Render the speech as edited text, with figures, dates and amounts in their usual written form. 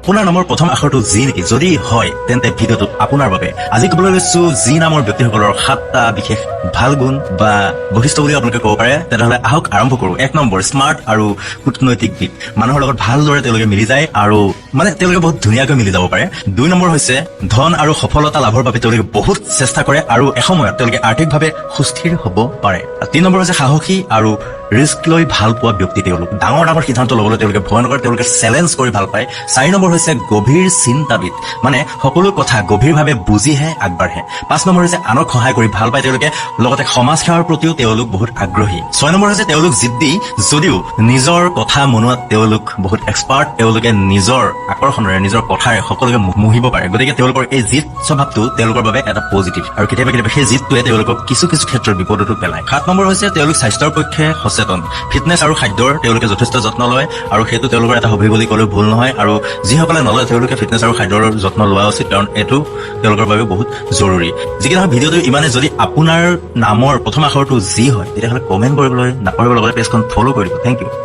আপোনাৰ নামৰ প্ৰথম আখৰটো জি নেকি? যদি হয়, তেন্তে ভিডিঅ'টো আপোনাৰ বাবে। আজি ক'বলৈ লৈছো জি নামৰ ব্যক্তিসকলৰ সাতটা বিশেষ ভাল গুণ বা বৈশিষ্ট্য বুলি আপোনালোকে ক'ব পাৰে। তেনেহ'লে আহক আৰম্ভ কৰো। 1 নম্বৰ, স্মাৰ্ট আৰু কূটনৈতিকবিদ। মানুহৰ লগত ভালদৰে তেওঁলোকে মিলি যায় আৰু মানে তেওঁলোকে বহুত ধুনীয়াকৈ মিলি যাব পাৰে। 2 নম্বৰ হৈছে ধন আৰু সফলতা লাভৰ বাবে তেওঁলোকে বহুত চেষ্টা কৰে আৰু এসময়ত তেওঁলোকে আৰ্থিকভাৱে সুস্থিৰ হ'ব পাৰে। 3 নম্বৰ হৈছে সাহসী আৰু ৰিস্ক লৈ ভাল পোৱা ব্যক্তি। তেওঁলোক ডাঙৰ ডাঙৰ সিদ্ধান্ত ল'বলৈ তেওঁলোকে ভয় নকৰে, তেওঁলোকে চেলেঞ্জ কৰি ভাল পায়। 4 নম্বৰ হৈছে গভীৰ চিন্তাবিদ, মানে সকলো কথা গভীৰভাৱে বুজিহে আগবাঢ়ে। 5 নম্বৰ হৈছে আনক সহায় কৰি ভাল পায় তেওঁলোকে, লগতে সমাজ সেৱাৰ প্ৰতিও তেওঁলোক বহুত আগ্ৰহী। 6 নম্বৰ হৈছে তেওঁলোক জিদ্দি যদিও নিজৰ কথা মনোৱাত তেওঁলোক বহুত এক্সপাৰ্ট। তেওঁলোকে নিজৰ আকৰ্ষণেৰে, নিজৰ কথাৰে সকলোকে মুহিব পাৰে। গতিকে তেওঁলোকৰ এই জিদ স্বভাৱটো তেওঁলোকৰ বাবে এটা পজিটিভ আৰু কেতিয়াবা কেতিয়াবা সেই জিদটোৱে তেওঁলোকক কিছু কিছু ক্ষেত্ৰত বিপদতো পেলায়। 7 নম্বৰ হৈছে তেওঁলোক স্বাস্থ্যৰ পক্ষে সচেতন। ফিটনেছ আৰু খাদ্যৰ তেওঁলোকে যথেষ্ট যত্ন লয় আৰু সেইটো তেওঁলোকৰ এটা হবি বুলি ক'লেও ভুল নহয়। আৰু যিসকলে নলয়, তেওঁলোকে ফিটনেছ আৰু খাদ্যৰ যত্ন লোৱা উচিত, কাৰণ এইটো তেওঁলোকৰ বাবে বহুত জৰুৰী। যি কি নহওক, ভিডিঅ'টো ইমানে। যদি আপোনাৰ নামৰ প্ৰথম আখৰটো জি হয়, তেতিয়াহ'লে কমেণ্ট কৰিবলৈ নাপাহৰিব, লগতে পেজখন ফ'ল' কৰি দিব। Thank U.